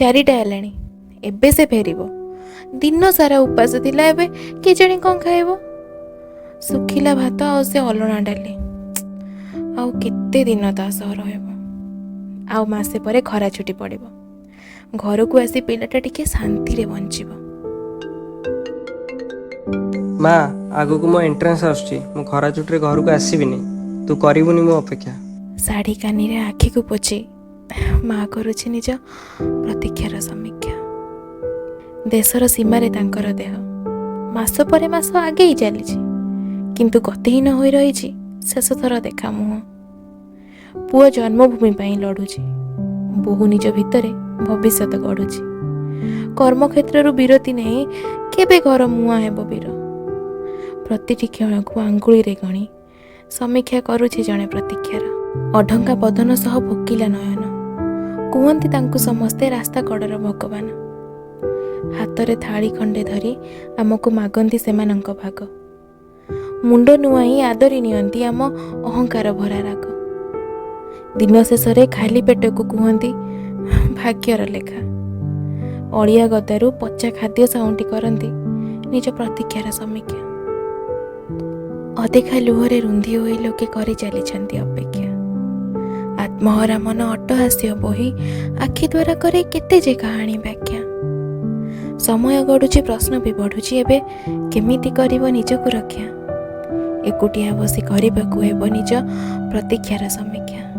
4ଟା ହେଲାଣି, ଏବେ ସେ ଫେରିବ। ଦିନ ସାରା ଉପାସ ଥିଲା, ଏବେ କେଜାଣି କ'ଣ ଖାଇବ? ଶୁଖିଲା ଭାତ ଆଉ ସେ ଅଲଣା ଡାଲି। ଆଉ କେତେ ଦିନ ତା ସହ ରହିବ? ଆଉ ମାସେ ପରେ ଖରା ଛୁଟି ପଡ଼ିବ। ଘରକୁ ଆସି ପିଲାଟା ଟିକେ ଶାନ୍ତିରେ ବଞ୍ଚିବ। ମା, ଆଗକୁ ମୋ ଏଣ୍ଟ୍ରାନ୍ସ ଆସୁଛି। ମୁଁ ଖରା ଛୁଟିରେ ଘରକୁ ଆସିବିନି। ତୁ କରିବୁନି ମୋ ଅପେକ୍ଷା। ଶାଢ଼ୀ କାନିରେ ଆଖିକୁ ପୋଛି ମା କରୁଛି ନିଜ ପ୍ରତୀକ୍ଷାର ସମୀକ୍ଷା। ଦେଶର ସୀମାରେ ତାଙ୍କର ଦେହ। ମାସ ପରେ ମାସ ଆଗେଇ ଚାଲିଛି, କିନ୍ତୁ ଗତିହୀନ ହୋଇ ରହିଛି ଶେଷଥର ଦେଖା ମୁହଁ। ପୁଅ ଜନ୍ମଭୂମି ପାଇଁ ଲଢ଼ୁଛି, ବୋହୂ ନିଜ ଭିତରେ ଭବିଷ୍ୟତ ଗଢ଼ୁଛି। କର୍ମକ୍ଷେତ୍ରରୁ ବିରତି ନେଇ କେବେ ଘର ମୁହାଁ ହେବ ବୀର? ପ୍ରତିଟି କ୍ଷଣକୁ ଆଙ୍ଗୁଳିରେ ଗଣି ସମୀକ୍ଷା କରୁଛି ଜଣେ ପ୍ରତୀକ୍ଷାର। ଅଢଙ୍କା ବଦନ ସହ ଭୋକିଲା ନୟନ। କୁହନ୍ତି ତାଙ୍କୁ ସମସ୍ତେ ରାସ୍ତା କଡ଼ର ଭଗବାନ। ହାତରେ ଥାଳି ଖଣ୍ଡେ ଧରି ଆମକୁ ମାଗନ୍ତି ସେମାନଙ୍କ ଭାଗ। ମୁଣ୍ଡ ନୁଆଇଁ ଆଦରି ନିଅନ୍ତି ଆମ ଅହଙ୍କାର ଭରା ରାଗ। ଦିନ ଶେଷରେ ଖାଲି ପେଟକୁ କୁହନ୍ତି ଭାଗ୍ୟର ଲେଖା। ଅଳିଆ ଗଦାରୁ ପଚା ଖାଦ୍ୟ ସାଉଁଟି କରନ୍ତି ନିଜ ପ୍ରତୀକ୍ଷାର ସମୀକ୍ଷା। ଅଦେଖା ଲୁହରେ ରୁନ୍ଧି ହୋଇ ଲୋକେ କରି ଚାଲିଛନ୍ତି ଅପେକ୍ଷା। ଆତ୍ମହରା ମନ ଅଟ୍ଟହାସ୍ୟ ବୋହି ଆଖି ଦ୍ୱାରା କରେ କେତେ ଯେ କାହାଣୀ ବ୍ୟାଖ୍ୟା। ସମୟ ଗଡ଼ୁଛି, ପ୍ରଶ୍ନ ବି ବଢ଼ୁଛି, ଏବେ କେମିତି କରିବ ନିଜକୁ ରକ୍ଷା? ଏକୁଟିଆ ବସି କରିବାକୁ ହେବ ନିଜ ପ୍ରତୀକ୍ଷାର ସମୀକ୍ଷା।